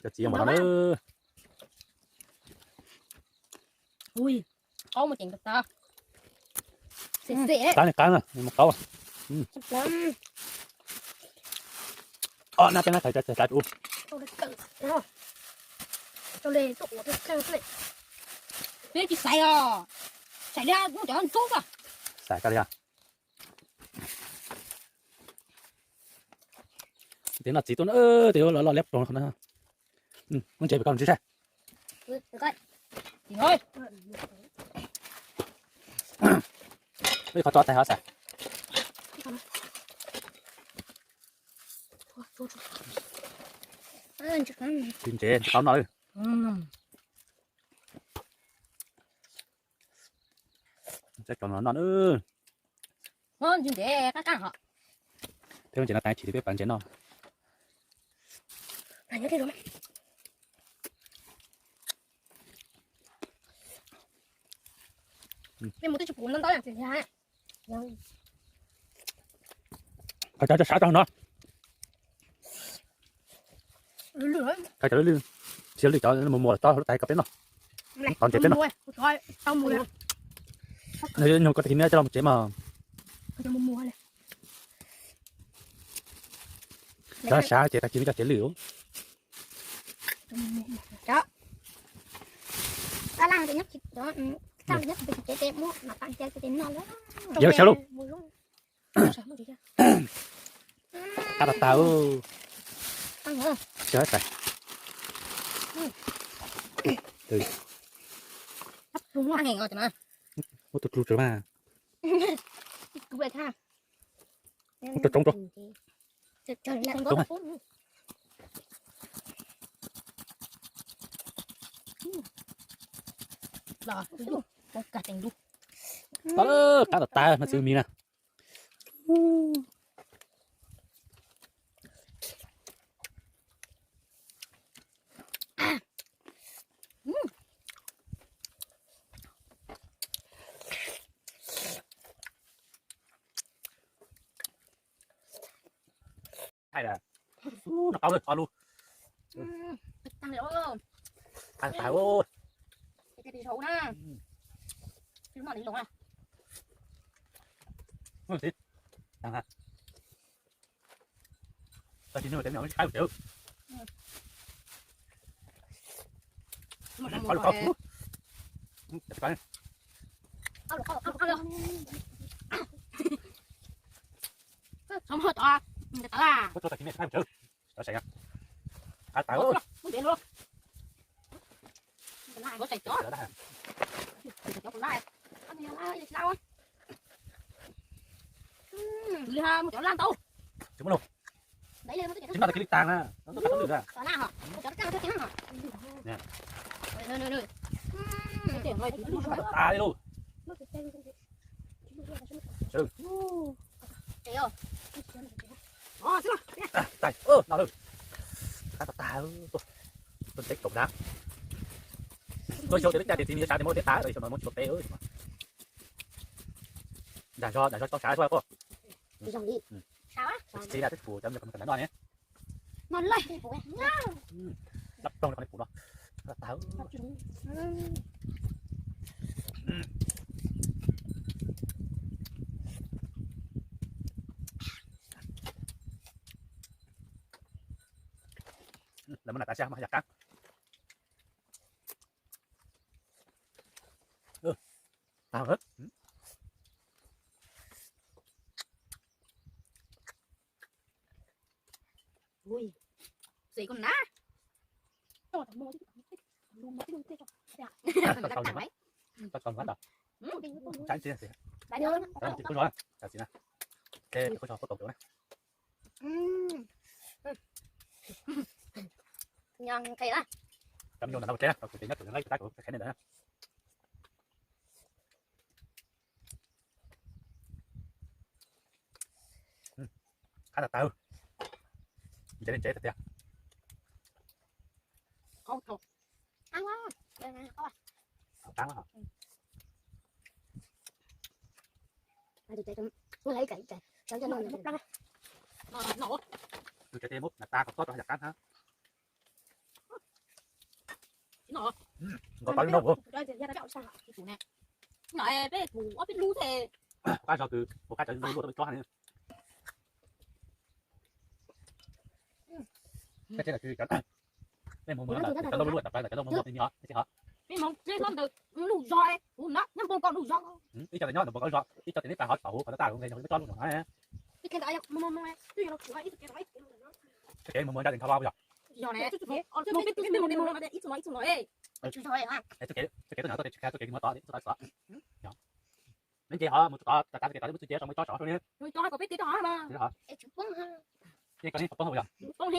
Cov txiv mus no na. Ui, qaub mus ceev tas tas. Xem xem. Qab li qab na, mus qaub. Ob nab peb nab thaiv tsa tsa ub. Peb tsis xaiv os. Xaiv li muab cov ntub os. Xaiv koj li os. Tes no txiv tuaj na, tes los los liab ploog qhov no. Muab ntses pem koj ntsis saib. Ib qhov tso tais hov xav. Tsis ntses tsis qaub no. Tso no no. Peb ntses no tas chim peb pab ntses no. Qhov tso tso sav tso no. Qhov tso lwj lwj, tsis lwj cov muag muag tso lub tais kom peb noj. Tau ntses peb noj. Nws nyuag koj tig ni coj los mus tsev mas. Cov sav ces tag kis coj tsev lwj. Yog xyaw lauj. Qab tas tas. Ua tus dlus tsev mas. Ua tus tsoov tso. Qab tas tas no xwb mis na. Qab tas tas. Tag kis no tes me nyuam mus tshawb tsev. Ua tag kis me tshawb tsev. Qab tas. Tsis muaj lus. Tsis noj tag kis li tag na. Tas li lus. Qab tas tas. Tuaj teb kaum nab. Tuaj xyov tias lub caij tias txiv nws yuav sav tias muab teb tas, xyov no muab tsis tau teb. Dag zog dag zog tau sav xwb pob. Txiv txiv na twb pum cov me nyuam kom noj ne. Lab rooj rau qhov nej pum no. Qab tas. Lawv muab naj tas sab mas yam qab. Qab tas tas. Ntsev li ntsev tiag tiag. Qab. Tus tsev muab na tas kom tob rau yam kab hab. Nkaus tau ib nub. Peb kuv ob peb lub thiab. Kuv qab zog kws kuv qab cov luj luj tau peb tsob hab. Peb tsev lawm, peb mus mus cov luj luj tawm plaws, cov luj luj muaj muaj peb nyob peb tsev hov. Peb mus peb hlob ntawd luj zog, kuv na nyob npoo kaum luj zog. Ib co tias nyob ntawm npoo kaum zog, ib co tias neb pais hov tom huv kom tab tom mus nqe zog peb tsob luj no na. Txoj kev mus mus nrab tsev nrho los yog? Txoj kev tuaj no tau tsis khav, txoj kev mus tod tsis khav, txoj kev mus tod. Neb nce hov mus txog tod, tas tas txoj kev tod muaj txuj ci rau muaj tsob sov rau ne. Yeej koj neb poob hauj yog? Poob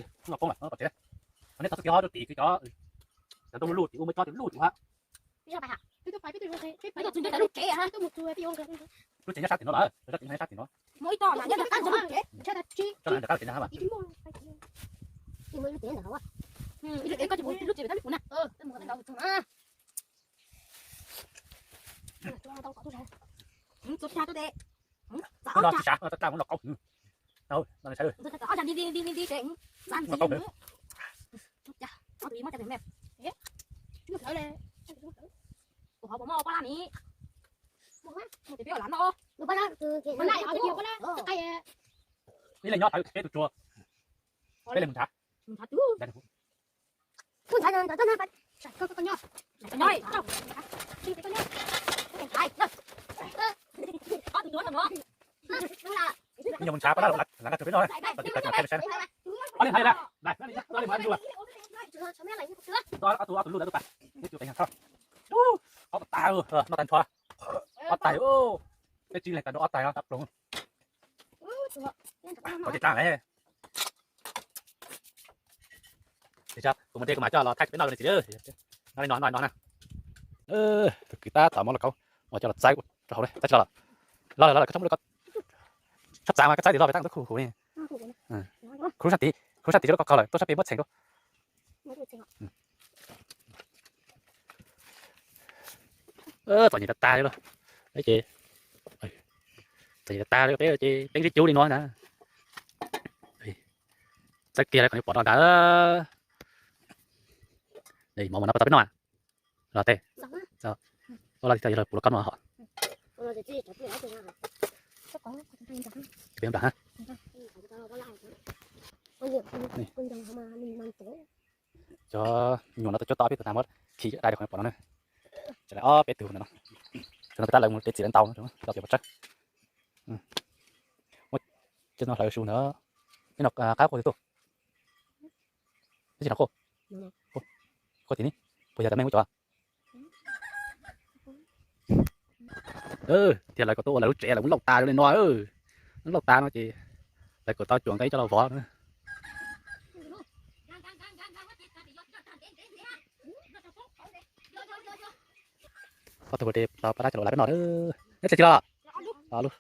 lawm, poob lawm, poob tsev. Neb txog txoj kev hov rau tim kws cov, cov ntoo luj luj tim ua muaj tsob tim luj tim hab. Lub tsev nyob sab tim no lawm, lub tsev nyob sab tim no. Tsob nram kab tsev na. Lub tsev no tsis sav, txaj muab los qaub. Los qaub. Ib leeg nyob tau peb tus tsua, peb leeg mus nrhav. Nyuam mus nrhav pab lab los lav kag rau peb noj, tau tus pab cov peb saib. Ob leeg nrhav li lawm, ob tug ob tug lub lawm tau tas, neb tus pem nrhav tso. Qaub tas tas, noj tag nrho. Ob tais, peb tsib leeg tas rau ob tais no tag ploog. Qhov tsis dlaab lawm. Kuv mus de kuv mam coj los thaij peb noj li ntxiv. Noj li no, noj li no na. Tus kwv tab tom muab lauj kaub uas coj los txaib rau hauv, txaib tsis los. Los lawm, los lawm, koj txhob muab lauj kaub txav mas koj txaib tim los peb tab tom tuaj khu huv. Khu sab tid, khu sab tid cov lub kaub qaug lawm, tuaj sab pem muab txheem rau. Txom nyem tag tag li lauj. Peb ces, txom nyem tag tag li peb ces peb ntsib cub li no na. Txawb kiag li kom nws pom no ntag. Mov no puas tau peb noj? Los tej, ua los tsis tau, yog los pum los koj no hos. Cov nyuam no tau cuab tau ob peb tug tas muab khi dai rau qhov pom no na. Tseem lawv ob peb tug ntawm no. Tseem no peb tab lawv mus de txiv lawv ntaus no, cov pem pov tsawb. Muab cov no hlawv su ntawd. Peb no qab quaj twg tuaj? Peb tsis no quaj. Quaj tim ni, puas yog cov me muab cov Tias lawv kom tuaj ua lawv lub tsev lawv muab lauj tas li no, lauj tas no ces lawv kom tau cuam nqe coj los vov na. Ob tug de tau pab dab coj los lav peb noj. Neb tsis los? Los lub.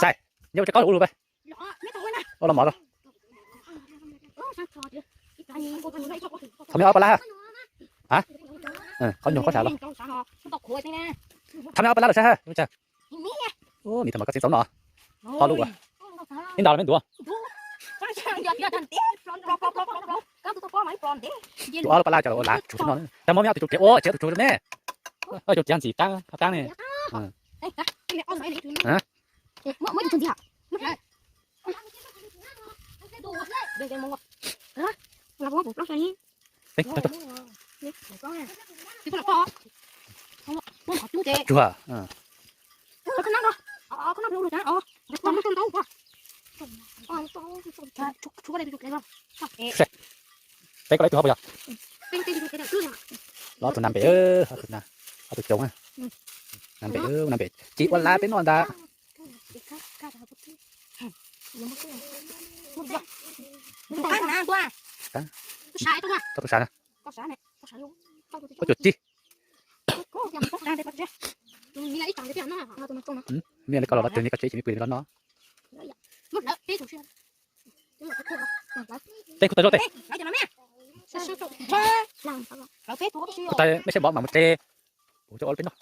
Sai, nyob ua tsev qaub los ua lus peb. Ua los mov los. Qhov me ob pab lab ha. Qhov nyuag qhov sam los. Qhov me ob pab lab los saib ha. Ub, me tham mas koj txiv txaub no. Ho lub ua. Ib nta los me ntuav. Tus ob lub pab lab coj los ua lav tsuag no. Tag muab me ob tug tsuag kev ua tsev tus tsuag ne. Tus tsuag ntxiv qaab qaab ne. Tsuag. Peb koj lawv tug hov puas yog? Los ob tug na pem, ob tug na, ob tug coob, na pem, na pem ci ua lav peb noj ntag. Koj tug sam na. Koj cuag ci. Mej li koj los los twg ne, koj tsev tsis me pw los no. Tej kuv tau zoj tej. Kuv tau mej saib mov mam mus tsev. Kuv coj ua peb noj.